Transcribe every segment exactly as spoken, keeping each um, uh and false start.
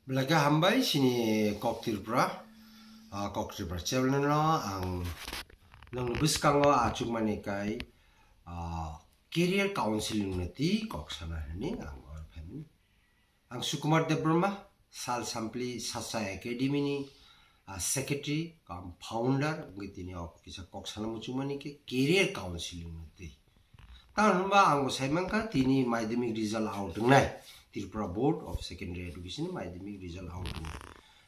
Belai khe hambai chini Kok Tripura, ah, Kok Tripura channel no ang nongni bwskango achukmani kai, ah, career counseling no twi kok sana hwnwi ang oro phaimani. Ang Sukumar Debbarma, Sal Sampli Sasa Academy ni, ah, secretary cum founder wngwi tini o kisa kok sana muchungmani khe career counseling no twi. Tamoni hwnba ang bo sai mankha tini madhyamik result out wngnai, Tripura Board of Secondary Education ni madhyamik result out wngnai.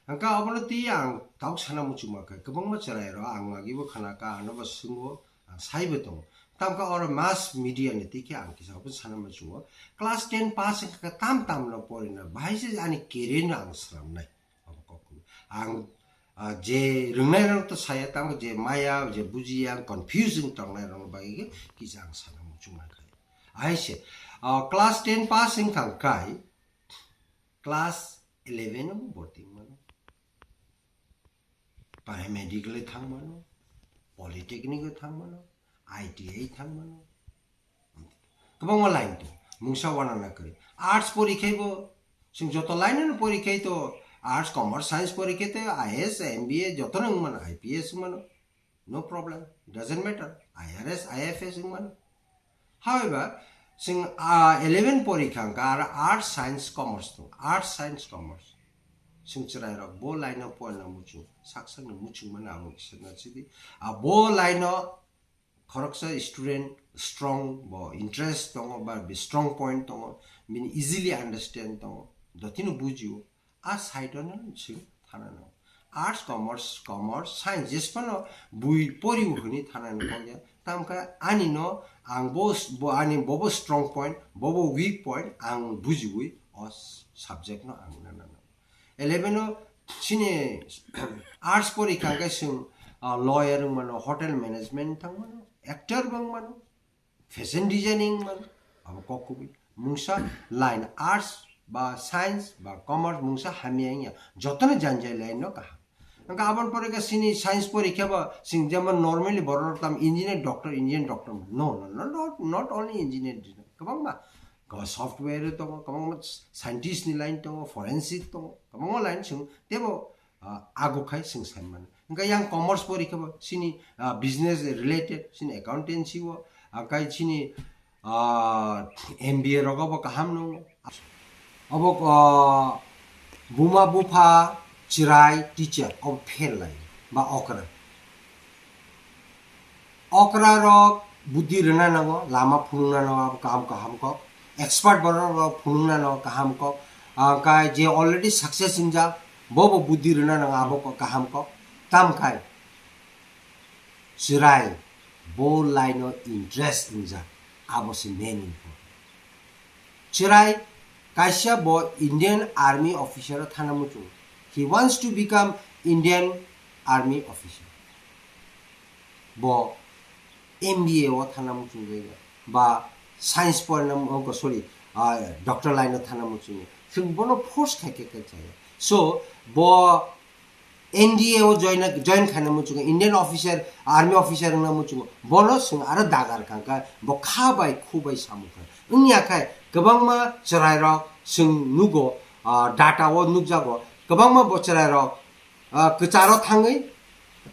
Hwnkha obono twi ang tabuk sana muchungma khe kwbangma chwrairok ang agibo khanakha, ano bo swngo, ang saibo tongo. Tamkhe oro mass media ni twi khe ang kisa obo sana muchungo. Class ten pass wngkha khe tam tamno porina, bahai se ani career no ang swnamnai. Obo kok kwrwi. Ang, ah, je rwngnairok to saya, tamo je maya, je bujiya, ang confuse wng tongnairokni bagwi khe kisa ang sana muchung mankha. Ahaise, ah, class ten pass wngkha kai, class eleven o borti wngmano. Paramedical o thangmano, polytechnic o thangmano, I T I thangmano. Kwbangma line tongo, mungsa uanana kwrwi. Arts porikhai bo, chwng joto line no porikhai to, arts, commerce, science porikhai to, I A S, M B A jotono wngmano, I P S wngmano. No problem, doesn't matter. I R S, I F S wngmano. However, chwng, ah, eleven porikha hwnkha aro arts, science, commerce tongo. Arts, science, commerce. Chwng chwrairok bo line o porina muchung, sak sakni muchung mano abo kisa na sidi. Ah, bo line o khoroksa student strong, bo interest tongo, ba bi strong point tongo, bini easily understand tongo, dotino bujio, a side o no chwng thana nango. Arts, commerce, commerce, science, jesphano bui poriu hwnwi thana nango ya, tamkhe ani no ang bo, bo ani bobo strong point, bobo weak point ang bujiui o subject no ang nana nango. Eleven o chini arts porikha hwnkhe chwng, ah, lawyer wngmano, hotel management thangmano, actor bo wngmano, fashion designing wngmano, abo kok kubui. Mungsa line arts ba science ba commerce mungsa hamya wngya, jotono janjai line no kaham. Hwnkhe aboni pore khe chini science porikha bo chwng jemon normally borok rok tam engineer, doctor, engineer, doctor. No, no, no, not, not only engineer, kwbangma. Kwbang software tongo, kwbangma scientist ni line tongo, forensic tongo, kwbangma line chwng tebo, ah, ago khai chwng sai mano. Hwnkhe yang commerce porikha bo chini, ah, business related, chini accountancy o, ah, kai chini, ah, M B A rogo bo kaham nung. Obo, ah, buma bupha chwrai teacher obo fail lai ba okra. Okra rok buddhi rwna nango, lama phunukna nango, abo kaham kaham kok. Expert borok rok phunukna nango, kaham kok. Ah, kai je already success wngjak, bo bo buddhi rwna nango, abo kok kaham kok. Tam khai chwrai bo line o interest wngjak, abo se main important. Chwrai kaisa bo Indian Army officer o thana muchung. He wants to become Indian Army officer. Bo M B A o thana muchung jaya. Ba science porna, oh, sorry, ah, doctor line o thana muchung. Chwng bono force khai khe khe chaya. So, bo N D A o join, join khaina muchungo, Indian officer, army officer wngna muchungo, bono chwng aro dagar kangkha, bo kha bai khu bai samung kha. Wngya khai kwbangma chwrairok chwng nugo, ah, data o nukjago, kwbangma bo chwrairok, ah, kwcharo thangwi,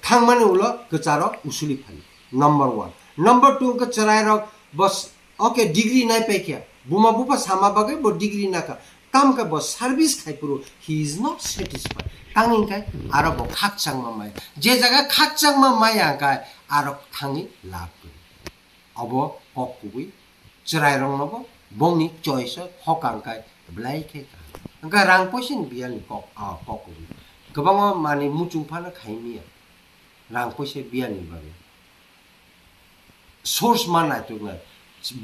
thangmani ulo kwcharo usuli phai. Number one. Number two wngkha chwrairok bo s-, okay, degree nai paikha. Buma bupha sama bagwi bo degree nakha. Tamkhe bo service khai phuru, he is not satisfied. Tang hwnkhe aro bo khakchangma maya. Je jaga khakchangma maya hwnkhe aro thangwi lab kwrwi. Obo kok kubui. Chwrairokno bo bongni choice o hokang kai belai khe kaham. Hwnkhe rang poisa ni biyal ni kok, ah, kok kubui. Kwbangma manwi muchung phano khai manya. Rang poisa biyal ni bagwi. Source man naituknai,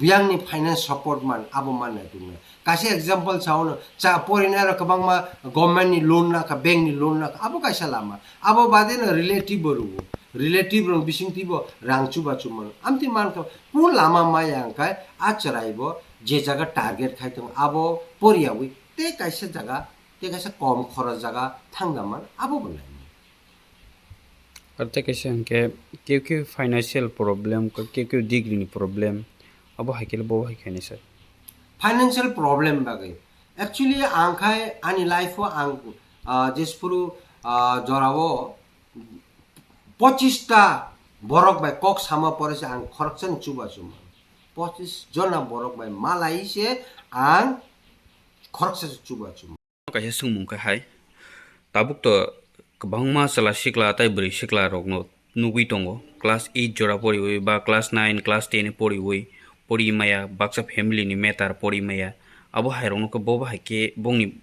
biyangni finance support man, abo man naituknai. Kaisa example sa ono, cha porinai rok kwbangma government ni loan nakha, bank ni loan nakha, abo kaisa lama. Abo bade no relative bo rwo, relative rok bisingtwi bo rang chubachu mano. Amtwi mankha, kun lama maya hwnkhe a chwrai bo je jaga target khai tongo, abo poriyawi tei kaisa jaga, tei kaisa kom khoros jaga thangna man, abo bo nai. Ar tei kaisa hwnkhe keu keu financial problem, keu keu degree ni problem, abo hai khe bo hai khainai sir. Financial problem bagwi Actually, ang khai ani life o ang, ah, jesphuru, ah, jorao pochista borok bai kok sama pore se ang khoroksa ni chuba chuma. Pochis jona borok bai malai se ang khoroksa se chuba chuma. Kaisa swngmung khe hai, tabuk to kwbangma chwla sikla tei bwrwi sikla rokno nugwi tongo, class eight jora poriwi ba class nine, class ten poriwi, pori maya, baksa family ni matter pori maya. Abo hai rokno khe bo hai khe bongni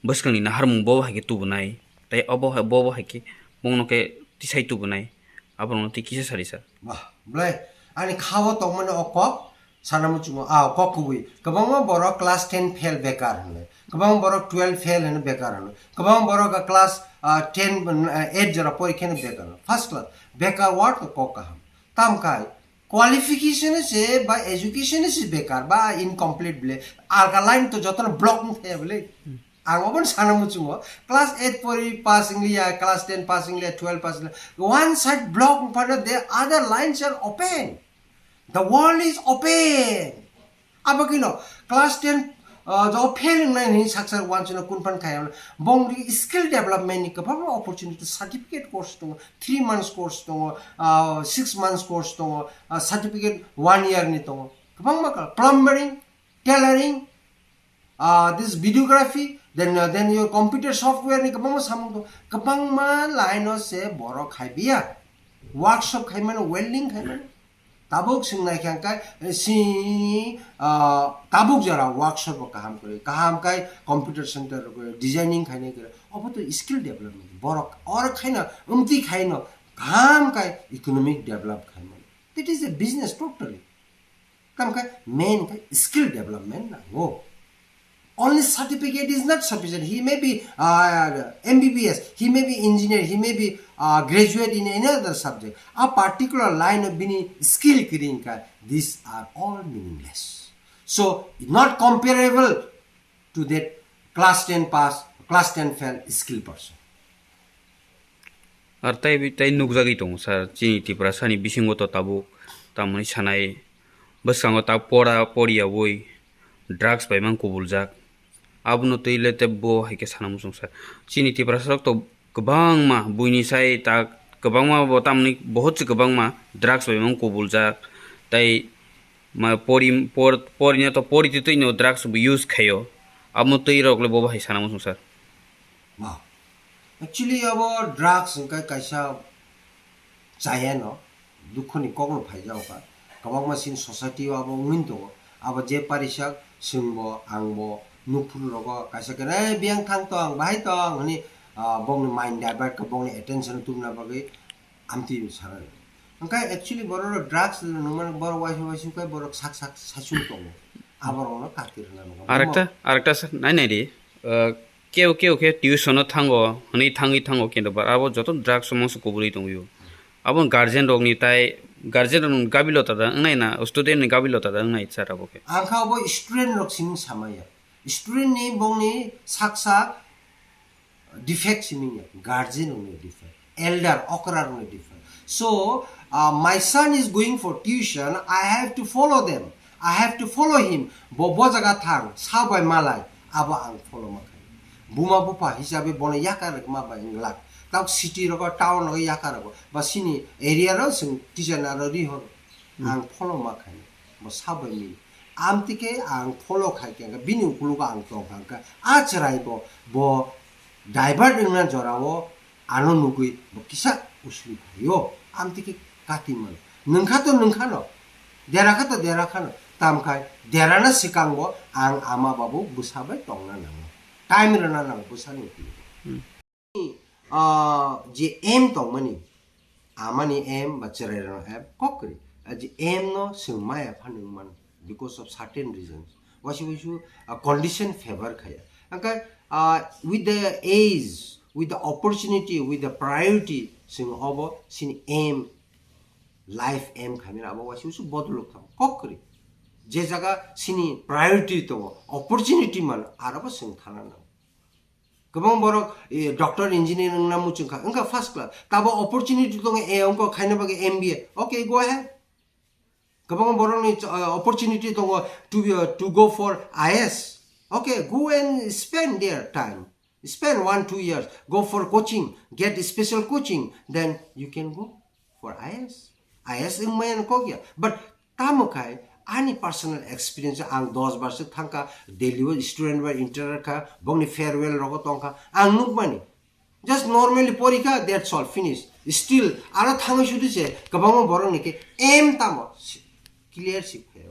bwskangni naharmung bo hai khe tubunai, tei obo hai, bo hai khe bongno khe tisai tubunai, abo rokno tei kisa sari sa. Bah, belai, ani khao tongmani o kok sana muchungo, ah, kok kubui. Kwbangma borok class ten fail bekar hwnwi, kwbangma borok twelve fail hwnwi bekar hwnwi, kwbangma borok class, ah, ten, ah, eight jora porikhe hwnwi bekar hwnwi. First class, bekar word to kok kaham. Tam kai, qualification se ba education se bekar ba incomplete bile, alka line to jotono block wng thaya bile. Ang obo sana muchungo, class eight pori pass wng liya, class ten pass wng liya, twelve pass wng liya. One side block wng phano, the other lines are open. The world is open. Abo kino class ten, uh, jo fail wngnai ni saksa wansino kun phan kaya. Bong ri skill development ni kwbangma opportunity, certificate course tongo, three months course tongo, uh, six months course tongo, uh, certificate one year ni tongo. Kwbangma ka plumbering, tailoring, uh, this videography, then, uh, then your computer software ni kwbangma samung tongo. Kwbangma line o se borok khai biya. Workshop khai mano, welding khai mano. Tabuk swng nai khe ang kai, eh, si, ah, tabuk jora workshop bo kaham kwrwi, kaham kai computer center rok kwrwi, designing khainai kwrwi. Obo to skill development. Borok oro khaino, umti khaino, kaham kai economic develop khaimani. That is a business totally. Kam kai main kai skill development nango. Only certificate is not sufficient. He may be, uh, M B B S, he may be engineer, he may be, uh, graduate in any other subject. A particular line of bini skill kiring ka, these are all meaningless. So, not comparable to that class ten pass, class ten fail skill person. Ar tai bi-, tai nukjagwi tongo sir, chini Tiprasani bisingo to tabuk tamoni sanai bwskango ta pora poriyawi drugs bai mang kubuljak. Abono twi le tei bo hai khe sana muchung sir. Chini Tiprasa rok to kwbangma buini sai ta kwbangma bo tamoni bohot se kwbangma drugs bai mang kubuljak. Tai ma pori, por, porina to pori twi twi no drugs bo use khaio. Abono twi rok le bo hai sana muchung sir. Wow. Actually, abo drugs hwnkhe kaisa chayano, dukhoni kokno phaijak kha. Kwbangma chini society o abo wngwi tongo. Abo je parisak, chwngbo, angbo, nukphuru rogo kaisa khe, "Eh, biyang thang tong, bahai tong," hwnwi, ah, bongni mind divert kha, bongni attention tubuna bagwi amtwi sana rw. Hwnkhe actually borok rok drugs nungmani borok waisa waisa khe borok sak sak saichung tongo. Aborokno kati rwna nangkha. Arekta, arekta sa-, nai nai di. Uh, keo keo khe tuition o thango, hwnwi thangwi thango kintu ba abo joto drugs o mangsa kuburwi tongwio. Abo guardian rokni tai, guardian rokni gabilota da wngnai na, student ni gabilota da wngnai sir abo khe. Ang kha abo student rok simi samaya. Student ni bongni sak sak defect simi ya, guardian rokni defect, elder okra rokni defect. So, uh, my son is going for tuition, I have to follow them. I have to follow him. Bo, bo jaga thang, sa bai malai, abo ang follow ma khainai. Buma bupha hisabe bono yakar rwkma bai wng glak. Tabuk city rogo, town rogo yakar rogo. Ba sini area ro chwng teacher naro ri horo. Hmm. Ang follow ma khainai. Bo sa bai mili. Amtwi khe ang follow khai khe bini ukulugo ang tong kha. A chwrai bo, bo divert wngna jorao ano nugwi bo kisa usli phaio, amtwi khe kati mano. Nwngkha to nwngkha no, dera kha to dera kha no, tamkhai derana swkang bo ang ama babu bwsa bai tongna nango, time rwna nango bwsani ukulugo. Hmm. Ah, je aim tongmani, amani aim ba chwrai rwna aim kok kwrwi. Ah, je aim no swng maya phano wng mano because of certain reasons. Waisa waisa, ah, condition favor khaya. Hwnkhe, ah, with the age, with the opportunity, with the priority, chwng obo chini aim, life aim khaimani abo waisa waisa bodolok thango. Kok kwrwi. Je jaga chini priority tongo, opportunity mano, aro bo chwng thana nango. Kwbang borok, eh, doctor, engineer wngna muchung kha, wngkha first class. Tabo opportunity tongo, eh, wngkha khaina bagwi M B A. Okay, go ahead. Kwbangma borokni, uh, opportunity tongo to be, uh, to go for I A S. Okay, go and spend their time. Spend one, two years. Go for coaching. Get special coaching. Then you can go for I A S. I A S wngmani kok ya. But tamo khai ani personal experience ang dos bar se thangka, Delhi o student bai inter kha, bongni farewell rogo tongkha. Ang nukmani. Just normally porikha, that's all, finish. Still, aro thangwi sudi se, kwbangma borok ni khe aim tamo? Clear si phai.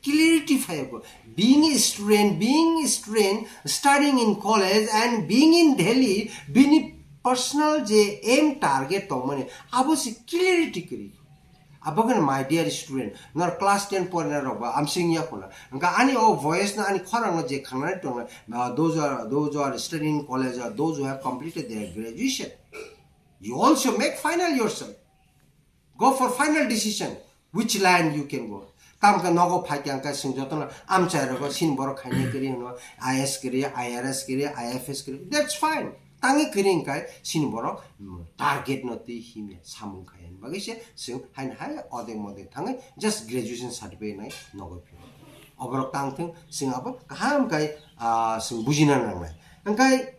Clarity phai. Being a student, being a student, studying in college and being in Delhi, bini personal je aim target tongmani, abo si clarity kwrwi. Abo khe my dear student, nor class ten porina rok ba amsing ya khuna. Hwnkha ani o voice no ani khorang no je khangnai tongo, uh, those are, those are studying in college, or those who have completed their graduation. You also make final yourself. Go for final decision, which line you can go. Tam khe nogo phai khe ang khe swng jotono amchai rogo sin borok khainai kwrwi hwno, I A S kwrwi, I R S kwrwi, I F S kwrwi. That's fine. Tangwi kwrwi hwnkhe sin borok, mm, target no twi himya samung khai. Bagwi se swng haino hai odek modek thangwi just graduation certificate nai nogo phio. Oborok tang thung, swng abo kaham khai, ah, swng bujina nangnai. Hwnkhe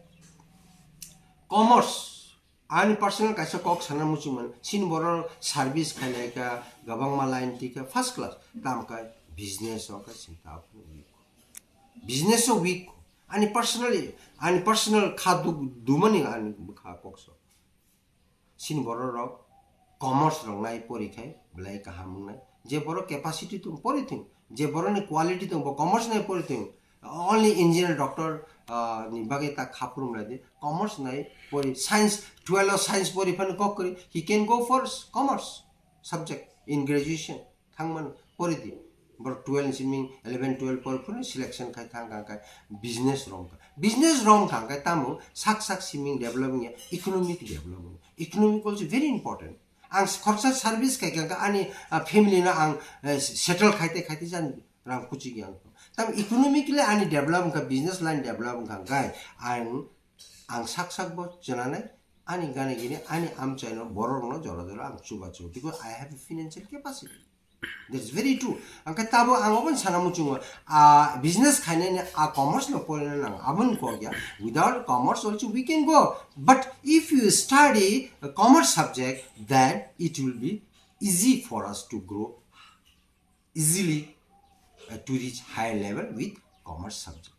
commerce, ani personal kaisa kok sana muchung man, sin borok service khainai kha, gabangma line twi kha, first class, tam kha business o kha sinta weak. Business o weak, ani personally, ani personal kha du-, dumani ani bwkha kok so. Sin borok rok commerce rok nai pori khai belai kaham wngnai. Je borok capacity tong pori thung, je borok ni quality tong bo commerce nai pori thung. Only engineer, doctor, ah, ni bagwi ta kha phurumlai di. Commerce nai pori, science, twelve o science pori phano kok kwrwi, he can go for s-, commerce subject in graduation. Thangmani pori di. Borok twelve ni simi eleven twelve pori phano selection khai thang kha khai business rom kha. Business rom kha khai tamo sak sak simi developing ya, economic development. Economic also very important. Ang khoroksa service khai kha ani, ah, family no ang, eh, settle khaite khaite jan rang kuchik yang. Tam economically ani develop wngkha, business line develop wngkha khai ang, ang sak sak bo chenanai ani gana gini ani amchai no borok no jora jora ang chuba chuba because I have a financial capacity. That's very true. Ang khe tabo ang obo sana muchungo, ah, business khainani a commerce no porina nang aboni kok ya. Without commerce also we can go. But if you study a commerce subject, then it will be easy for us to grow easily, uh, to reach higher level with commerce subject.